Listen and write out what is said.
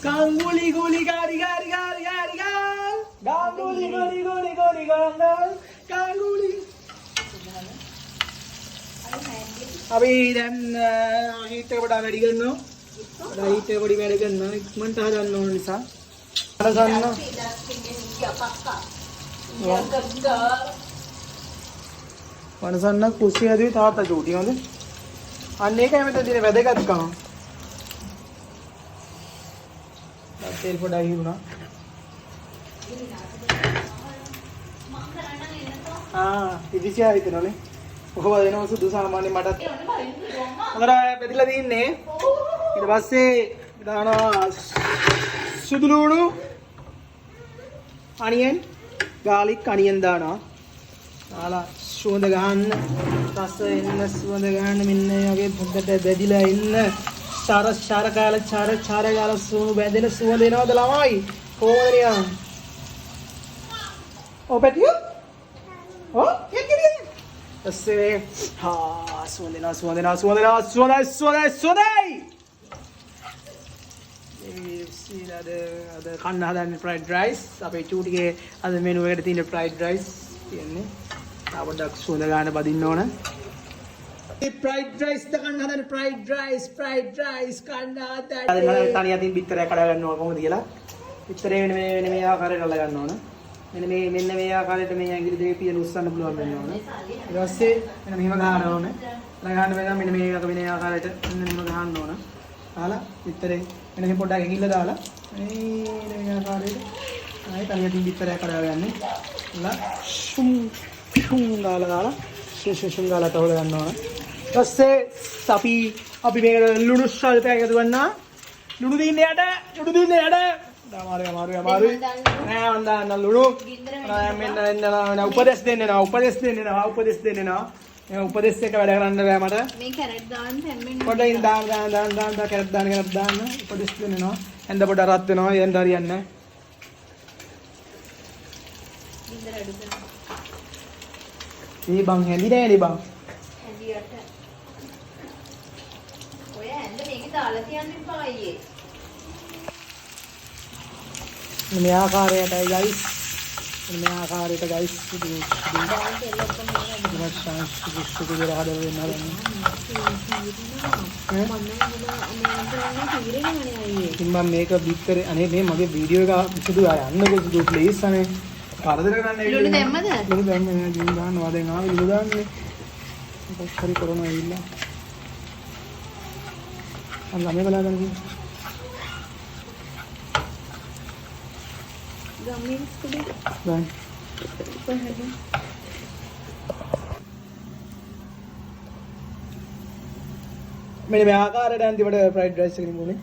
ගංගුලි ගුලි ගාරි ගාරි ගාරි ගාරි ගාල් ගංගුලි ගුලි ගුලි ගුලි ගංගල් ගංගුලි. අපි දැන් හීට් එක පොඩක් වැඩි කරනවා. පොඩක් හීට් එක පොඩි වැඩි කරනවා. ඉක්මනට හදන්න ඕන නිසා. අරගන්න. වනසන්න කුස්සිය හැදුවේ තාත්තා චූටි හොඳ. අන්න ඒකයි මෙතන තියෙන වැදගත්කම. තෙල් පොඩක් හිරුණා. ආ ඉදිසියා හිතනවනේ. කොහොමද එනවා සුදු සාමාන්‍ය මටත්. හොඳට බෙදලා තින්නේ. ඊට පස්සේ දානවා සුදු ලුණු, අනියන්, ගාලික් අනියන් දානවා. දාලා සුවඳ ගහන්න, රස එන්න සුවඳ ගහන්න මෙන්න මේ වගේ හොඳට බෙදිලා ඉන්න. චාර චාර කාලා චාර චාර කාලා සුණු බැඳෙන සුවඳ එනවද ළමයි? කොහොමද නියම්? ඔව් පැටියෝ? ඔව් කිය. පස්සේ හා සුවඳ එනවා සුවඳ එනවා සුවඳ එනවා සුවඳයි සුවඳයි සුවඳයි. මේ අද අද කන්න හදන්නේ ෆ්‍රයිඩ් රයිස්. අපේ චූටිගේ අද මෙනු එකට තියෙන ෆ්‍රයිඩ් රයිස් තියෙන්නේ. තා පොඩ්ඩක් සුවඳ ගන්න බදින්න ඕන. ෆ්‍රයිඩ් රයිස් ද කන්න හදන්නේ ෆ්‍රයිඩ් රයිස් ෆ්‍රයිඩ් රයිස් කන්න හදන්නේ. අද මම තනි අතින් බිත්තරයක් කඩා ගන්න ඕන කොහොමද කියලා. බිත්තරේ වෙන මේ වෙන මේ ආකාරයට අල්ල ගන්න ඕන. මෙන්න මේ මෙන්න මේ ආකාරයට මේ ඇඟිලි දෙක පියන උස්සන්න පුළුවන් වෙන්න ඕන. ඊට පස්සේ මෙන්න මෙහෙම ගහන්න ඕන. ගහන්න වෙනවා මෙන්න මේ එක වෙන ආකාරයට මෙන්න මෙහෙම ගහන්න ඕන. දාලා බිත්තරේ මෙන්න මෙහෙම පොඩ්ඩක් ඇඟිල්ල දාලා මේ මේ ආකාරයට ආයෙ තනි අතින් බිත්තරයක් කඩා ගන්න. ලා ෂුම් ෂුම් දාලා දාලා ෂුම් ෂුම් ෂුම් දාලා තවල ගන්න ඕන. ඊපස්සේ අපි අපි මේකට ලුණු ස්වල්පයක් එකතු කරනවා. ලුණු දින්න යට ලුණු දින්න යට. අමාරුයි අමාරුයි අමාරුයි. නෑ මං දාන්න ලුණු. මෙන්න මෙන්න උපදෙස් දෙන්න නෑ උපදෙස් දෙන්න නෑ උපදෙස් දෙන්න නෑ. මේ උපදෙස් එක වැඩ කරන්න බෑ මට. මේ කැරට් දාන්න හැම්මෙන් පොඩ්ඩක් දාන්න දාන්න දාන්න දාන්න කැරට් දාන්න කැරට් දාන්න උපදෙස් දෙන්න නෑ. ඇඳ පොඩ රත් වෙනවා එන්න හරියන්නේ නෑ. ගින්දර අඩු කරන්න. මේ බං හැඳි නෑනේ බං. හැඳියට. ඔය ඇඳ මේකේ දාලා තියන්න එපා අයියේ. මේ ආකාරයටයි ගයිස්. මේ ආකාරයට ගයිස් සුදු දාන්න තෙල් ඔක්කොම සුදු සුදු සුදු කියලා හදලා දෙන්න හදන්නේ. මම නම් මම තීරෙනවනේ අයියේ. ඉතින් මම මේක බිත්තරේ අනේ මේ මගේ වීඩියෝ එක සුදු යන්නකෝ සුදු ප්ලීස් අනේ. කරදර කරන්න ඇවිල්ලා. ලුණු දැම්මද? ලුණු දැම්මේ නෑ ලුණු දාන්නවා දැන් ආවේ ලුණු දාන්නේ. මොකක් හරි කරනවා ඇවිල්ලා. අන්න ළමයි බලාගන්න කිව්වා. ගම්මිරිස් කුඩේ දැන් කොහෙද? මෙන්න මේ ආකාරයට අන්තිමට ෆ්‍රයිඩ් රයිස් එක නිමුනේ.